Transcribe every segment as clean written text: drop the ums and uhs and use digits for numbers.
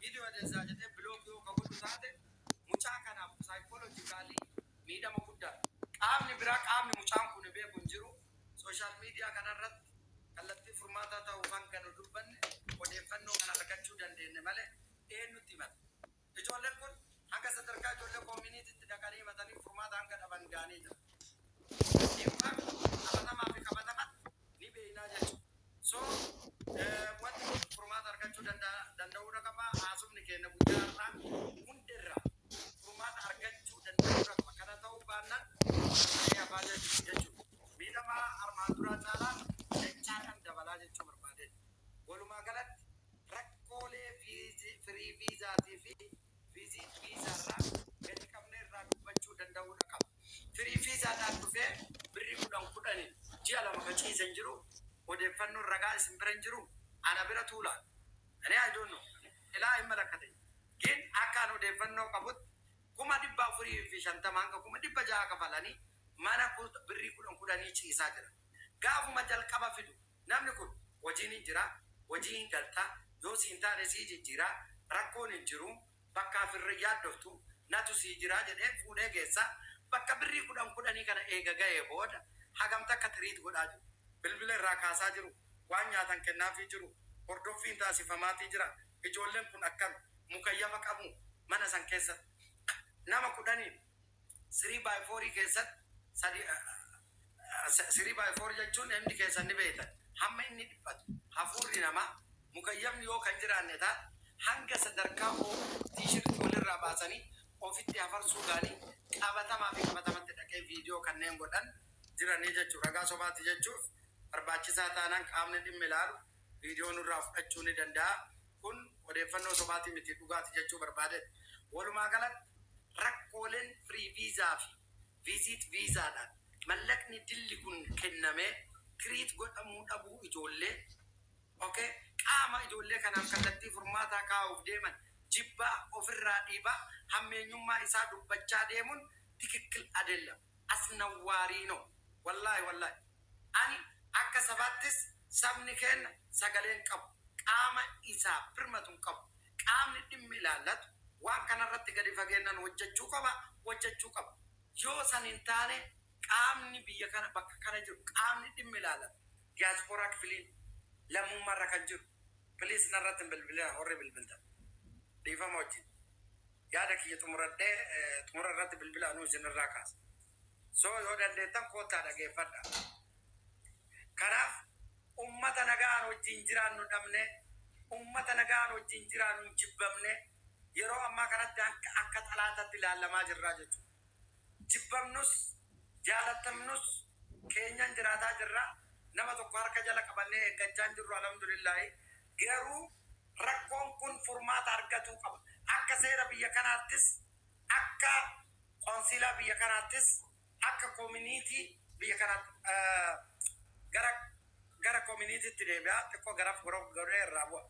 Viidiyoo adeemsaa jedhee block yoo ka godhu taate, mucaa kanaaf psychologically miidhama guddaadha. Qaamni biraa, qaamni mucaan kun beeku hin jiru. Social media kanarratti kallattii furmaataa ta'uuf hanga nu dubbanne odeeffannoo kana argachuu dandeenye malee, eenyutti himata? Ijoolleen kun hanga sadarkaa ijoollee communitytti dhaqanii himatanii furmaata hanga dhaban ga'anii jira. In fact, qabatamaa fi qabatamatti ni beeknaa jechuudha. So wanti kun furmaata argachuu danda'uudha qaba. Haasofni keenya guyyaa har'aa hundirraa furmaata argachuu danda'uudha qaba. Kana ta'uu baannaan ta'ee hafaa jechuudha. Miidhama armaan duraa caalaa dachaadhaan dabalaa jechuu barbaadeen. Walumaa galatti rakkoolee free visaatii fi visit visaarraa gadi qabnee irraa dubbachuu danda'uudha qaba. Free visaadhaan dhufee birrii 10 10 ji'a 2 ka ciisan jiru, odeeffannoon ragaa isin bira hin jiru, ana bira tuulaa. Ani I don't know. Ilaa hin malakkate. Gin akka an odeeffannoo qabutti 450,000 hanga 600,000 kafalanii mana birrii 10 10 ciisaa jira. Gaafuma jalqaba fidu namni kun hojiin hin jira, hojii hin galtaa, yoo siin taane sii jijjiiraa, rakkoon hin jiru, bakka afirra yaaddoftu natu sii jira jedhee fuudhee geessa. Bakka birrii 10 10 kana eega ga'ee booda hagamta akka treat godhaa jiru. Bilbila irraa kaasaa jiru, waan nyaatan kennaafii jiru, hordoffiin taasifamaatii jira. Ijoolleen kun akkam mukayyafa qabu mana san keessatti? Nama 10n 3 by 4 keessatti sadi, 3 by 4 jechuun inni keessan ni beektan. Hamma inni dhiphatu, hafuurri namaa, mukayyamni yoo kan jiraanne taate, hanga sadarkaa T-shirtii walirraa baasanii ofitti hafarsuu gaanii qabatamaa fi qabatamatti dhaqee viidiyoo kanneen godhan jiranii jechuudha. Ragaa sobaati jechuuf barbaachisaa taanaan qaamni dhimmi ilaalu viidiyoo nurraa fudhachuu ni danda'a. Kun odeeffannoo sobaatii miti, dhugaati jechuu barbaade. Walumaa galatti rakkooleen free visa fi visit visaadhaan mallaqni dilli kun kennamee treat godhamuu dhabuu ijoollee, okay, qaama ijoollee kanaaf kallattii furmaataa kaa'uuf deeman jibbaa ofirraa dhiibaa hammeenyummaa isaa dubbachaa deemuun ትክክል አይደለም፣ አስነዋሪ ነው። Wallaahi, wallaahi, ani akka sabaattis sabni keenya sagaleen qabu, qaama isaa birmatu hin qabu. Qaamni dhimmi ilaallatu waan kanarratti gadi fageenyaan hojjechuu qaba, hojjechuu qaba. Yoo san hin taane, qaamni biyya kana bakka kana jiru, qaamni dhimmi ilaallatu, diyaaspooraa kifiliin lammummaarra kan jiru, please narratti hin bilbilina. Horri bilbiltan, dhiifama wajjin, yaada kiyya xumuradhee xumura irratti bilbila anuu isinirraa kaasa. So yoo dandeettan koottaa dhageeffadha. Kanaaf ummata nagaan wajjin jiraannu dhabne, ummata nagaan wajjin jiraannu hin jibbamne, yeroo ammaa kanatti akka xalaatatti ilaalamaa jirraa jechuudha. Jibbamnus jaalatamnus keenyan jiraataa jirra. Nama tokko harka jala qabannee eeggachaa hin jirru, alhamdulillaahi. Garuu rakkoon kun furmaata argatuu qaba. Akka seera biyya kanaattis, akka qoonsiilaa biyya kanaattis, akka community biyya kanaatti, gara communitytti deebi'a, xiqqoo gara godhee irraa bu'a.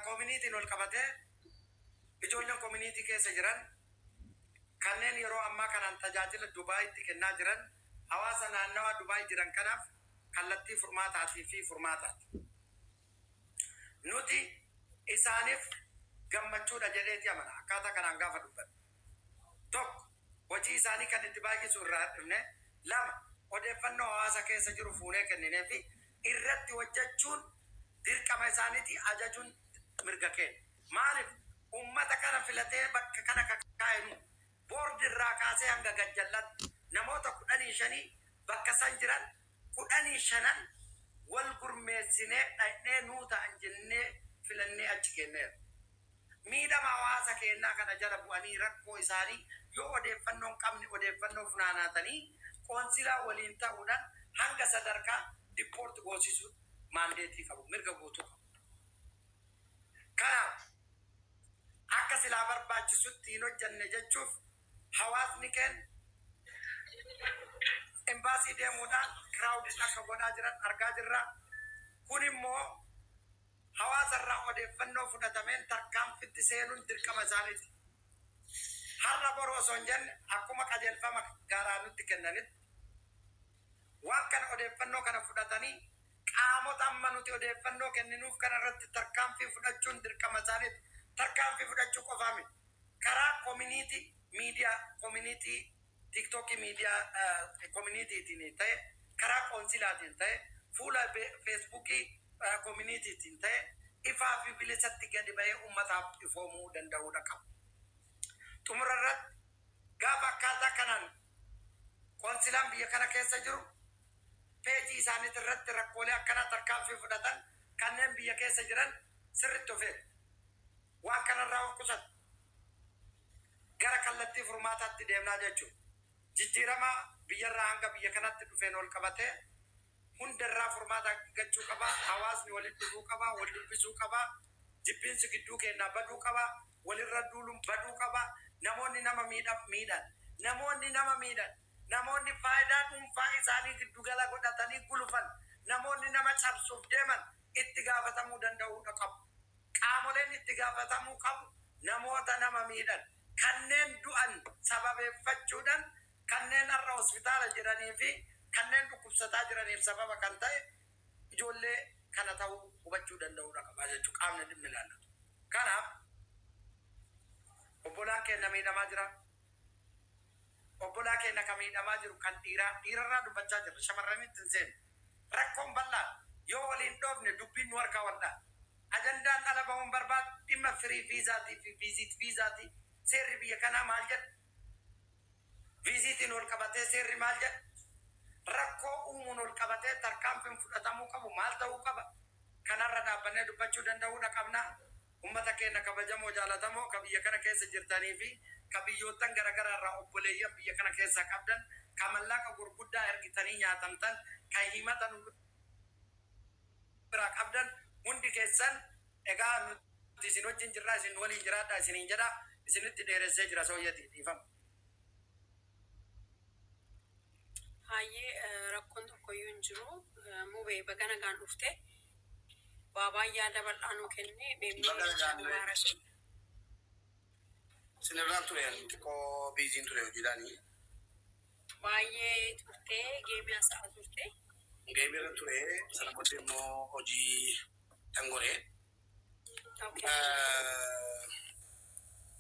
Communityn ol qabatee ijoolleen community keessa jiran kanneen yeroo ammaa kanaan tajaajila Dubaayitti kennaa jiran, hawaasa naannawaa Dubaay jiran kanaaf kallattii furmaataatii fi furmaataati. Nuti isaaniif gammachuudha jedheeti amana akkaataa kanaan gaafa dubbadhu. Tokko, hojii isaanii kan itti baay'isu irraa dhufne. Lama, odeeffannoo hawaasa keessa jiru fuunee kenninee fi irratti hojjechuun dirqama isaaniiti, ajajuun mirga keenya. Maaliif ummata kana filatee bakka kana kakaa'enu board irraa kaasee hanga gajjallatti namoota 15 bakka san jiran 15n wal gurmeessinee dhaqnee nuu ta'an jennee filannee achi kenneera. Miidhama hawaasa keenyaa kana jala bu'anii rakkoo isaanii yoo odeeffannoo hin qabne odeeffannoo funaanaatanii qoonsilaa waliin ta'uudhaan hanga sadarkaa deport goosisuu mandate qabu, mirga guutuu qabu. Kanaaf akka silaa barbaachisutti hin hojjanne jechuuf hawaasni keenya embaasii deemuudhaan crowdis akka godhaa jiran argaa jirra. Kun immoo hawaasa irraa odeeffannoo fudhatameen tarkaanfitti seenuun dirqama isaaniiti. Har'a boru osoo hin jenne, akkuma qajeelfama gaaraa nutti kennanitti waan kana odeeffannoo kana fudhatanii qaamota amma nuti odeeffannoo kenninuuf kana irratti tarkaanfii fudhachuun dirqama isaaniiti. Tarkaanfii fudhachuu qofaa miti. Karaa community miidiyaa, community TikTokii, miidiyaa communitytiin ta'e, karaa qoonsilaatiin ta'e, fuula Facebookii communitytiin ta'e, ifaa fi bilisatti gadi ba'ee ummataaf ifoomuu danda'uudha qaba. Xumura irratti, gaafa akkaataa kanaan qoonsilaan biyya kana keessa jiru peejii isaaniit irratti rakkoolee akkanaa tarkaanfii fudhatan, kanneen biyya keessa jiran sirritti of eegu. Waan kanarraa of qusatu. Gara kallattii furmaataatti deemnaa jechuudha. Jijjiirama biyyarraa hanga biyya kanatti dhufeen ol qabatee hundarraa furmaata argachuu qaba. Hawaasni walitti dhufuu qaba. Wal dubbisuu qaba. Jibbiinsi gidduu keenyaa baduu qaba. Walirra duuluun baduu qaba. Namoonni nama miidhan. Namoonni nama miidhan. Namoonni faayidaa dhuunfaa isaanii giddugala godhatanii gulufan. Namoonni nama cabsuuf deeman itti gaafatamuu danda'uudha qabu. Qaamoleen itti gaafatamuu qabu namoota nama miidhan. Kanneen du'an sababeeffachuudhaan kanneen har'a hospitaala jiranii fi kanneen dhukkubsataa jiraniif sababa kan ta'e ijoollee kana ta'uu hubachuu danda'uudha qaba jechuudha qaamni dhimmi ilaallatu. Kanaaf obbolaan keenya miidhamaa jira. Obbolaa keenya kan miidhamaa jiru kan dhiiraa, dhiirarraa dubbachaa jirra, shamarranitti hin seenu. Rakkoon bal'aa yoo waliin dhoofne dubbiin nu harkaa wal'aa. Ajandaan ala bahuun barbaadu dhimma free viisaatii fi visit viisaatii. Seerri biyya kanaa maal jedha? Visitiin ol qabatee seerri maal jedha? Rakkoo uumuun ol qabatee tarkaanfiin fudhatamuu qabu maal ta'uu qaba? Kanarra dhaabbannee dubbachuu danda'uudha qabna. Ummata keenya kabajamoo, jaalatamoo, ka biyya kana keessa jirtanii fi ka biyyoottan garaagaraa irraa obboleeyyan biyya kana keessaa qabdan, ka mallaqa gurguddaa ergitanii nyaatamtan, ka himata nu biraa qabdan hundi keessan, egaa nuti isin wajjin jirraa, isin waliin jiraadha isiniin jedha. Isinitti dheeressee jira, sooyyati, dhiifama. Hayyee, rakkoon tokkoyyuu hin jiru. Mubee, baga nagaan dhufte. Baabaan yaada bal'aa nuu kenne beeknee. Baga nagaan Mubaarak. Sinirraan ture, xiqqoo busyn ture hojiidhaanii. Baay'ee turtee, gameii haasa'aa turte. Gameiirra ture, sana booddee immoo hojii dangoree.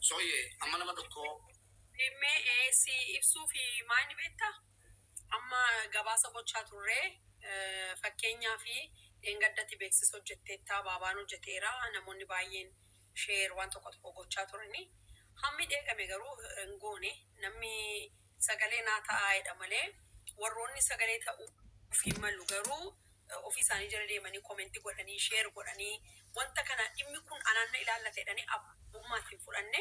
Sooyyee, amma nama tokko Mee si ibsuu fi maal beektaa? Amma gabaasa gochaa turree, fakkeenyaa fi dheengaddatti beeksisa hojjetteettaa, baabaan hojjeteera, namoonni baay'een share waan tokko tokko gochaa turani. Hammi dheegame garuu hin goone. Namni sagalee naa ta'aa jedha malee warroonni sagalee ta'uu fi malu garuu ofii isaanii jala deemanii commentii godhanii, share godhanii, wanta kana dhimmi kun anaan na ilaallata jedhanii abbummaatti hin fudhanne.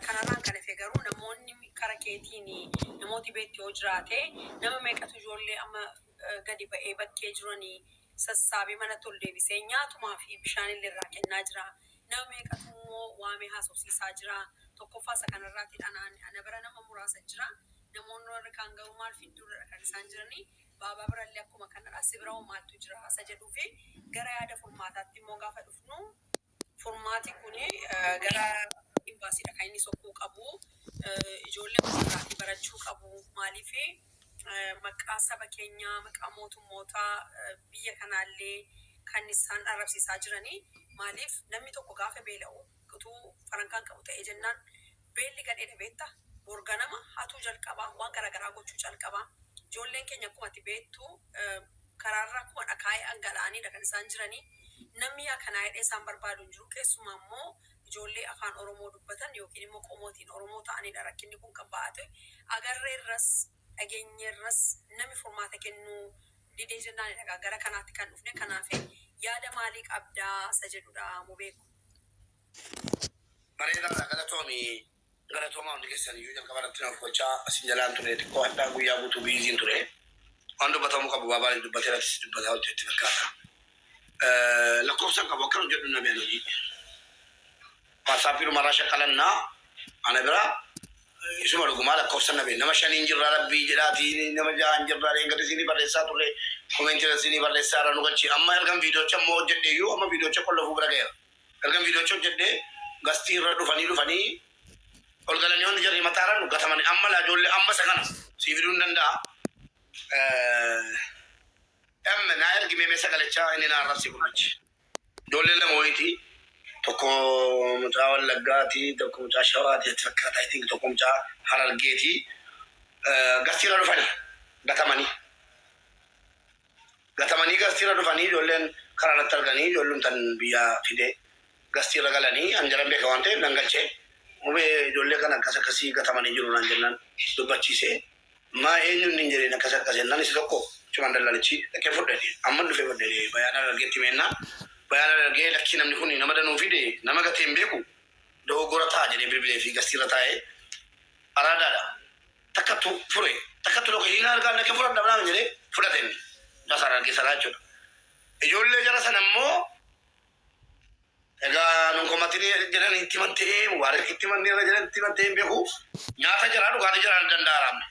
Kanarraan kan hafe garuu namoonni kara keetiin namooti beektu yoo jiraate, nama meeqatu ijoollee amma gadi ba'ee bakkee jiranii sassaabee mana ol deebisee nyaatumaa fi bishaan illee irraa kennaa jira. Nama meeqatu immoo waamee haasofsiisaa jira. Tokkoffaa isa kanarraati ana bira nama muraasa jira. Namoonni warri kaan garuu maal fidduurra kan isaan jiranii, baabaa birallee akkuma kanadha. Si bira hoo maaltu jira isa jedhuu fi gara yaada furmaataatti immoo gaafa dhufnu, furmaati kuni gara imbaasiidha kan inni sokkuu qabu. Ijoollee asirraatii barachuu qabu. Maaliif maqaa saba keenyaa, maqaa mootummootaa biyya kanaallee kan isaan arrabsiisaa jiranii? Maaliif namni tokko gaafa beela'u, utuu farankaan qabu ta'ee jennaan, beelli gadheedha beektaa? Borganama hatuu jalqabaa, waan garaagaraa gochuu jalqabaa. Ijoolleen keenya akkuma ati beektu karaarra akkuma dhakaa dhangala'aniidha kan isaan jiranii. Namni yaa kanaa hidhee isaan barbaadu hin jiru. Keessumaa immoo ijoollee afaan Oromoo dubbatan yookiin immoo qomootiin Oromoo ta'anidha rakkinni kun kan ba'ate. Agarreerras, dhageenyeerras, namni furmaata kennuu didee jennaanidha gara kanaatti kan dhufne. Kanaaf yaada maalii qabdaa isa jedhudha, Mubeeku. Bareedaadha, galatoomi, galatoomaa hundi keessan iyyuu. Jalqaba irratti naaf gochaa asin jalaan ture, xiqqoo addaa guyyaa guutuu busyn ture. Waan dubbatamuu qabu baabaan dubbatee irrattis dubbataa hojjetti fakkaata. Lakkoofsan qabu akkan hojjedhu na beekan hojii. WhatsAppii dhumarraa shaqqalannaa ana bira isuma dhugumaa lakkoofsan na beekan. Nama shaniin jirraa, rabbii jedhaatii, nama ja'aan jirraa. Eegatti isinii barreessaa turre, commentii isinii barreessaa irra nu galchi. Amma ergan viidiyoocha immoo hojjedhe iyyuu, amma viidiyoocha qollofuu bira ga'eera. Ergan viidiyoocha hojjedhe guestii irra dhufanii dhufanii ol galanii wanti jarri mataarra nu gatamanii, amma laa ijoollee amma isa kana sii fiduu hin danda'a. Amma naa ergi meemee sagalechaa inni naa arrabsi gurrichi. Ijoollee lama wayiiti. Tokko mucaa Wallaggaati, tokko mucaa Shawaati itti fakkaata, I think tokko mucaa Harargeeti. Gastiirra dhufanii gatamanii. Gatamanii gastiirra dhufanii, ijoolleen karaa irratti arganii, ijoolleen tan biyya fide gastiirra galanii, an jaran beeka waan ta'eef nan galchee. Mubee, ijoollee kana akkas akkasii gatamanii jiru naan jennaan dubbachiisee. Maa eenyuun hin jedheen, akkas akkas jennaan, isa tokko cuman dallalichi dhaqee fudhate, amma dhufee fudhate. Bayaan Harargeetti meennaa, bayaan Harargee lakkii, namni kun nama danuu fide, nama gatee hin beeku, dogoggora ta'a jedhee bilbilee fi gastiirra taa'ee araadaadha. Takkattu fure, takkattu location argaa dhaqee fudhadha naan jedhee fudhate inni. Bas Harargee sanaa jechuudha. Ijoollee jara sana immoo egaa nun komatini jedhan, itti mantee, mubaarak itti mannee irra jedhan, itti mantee hin beeku. Nyaata jaraa, dhugaatii jaraa hin danda'aramne.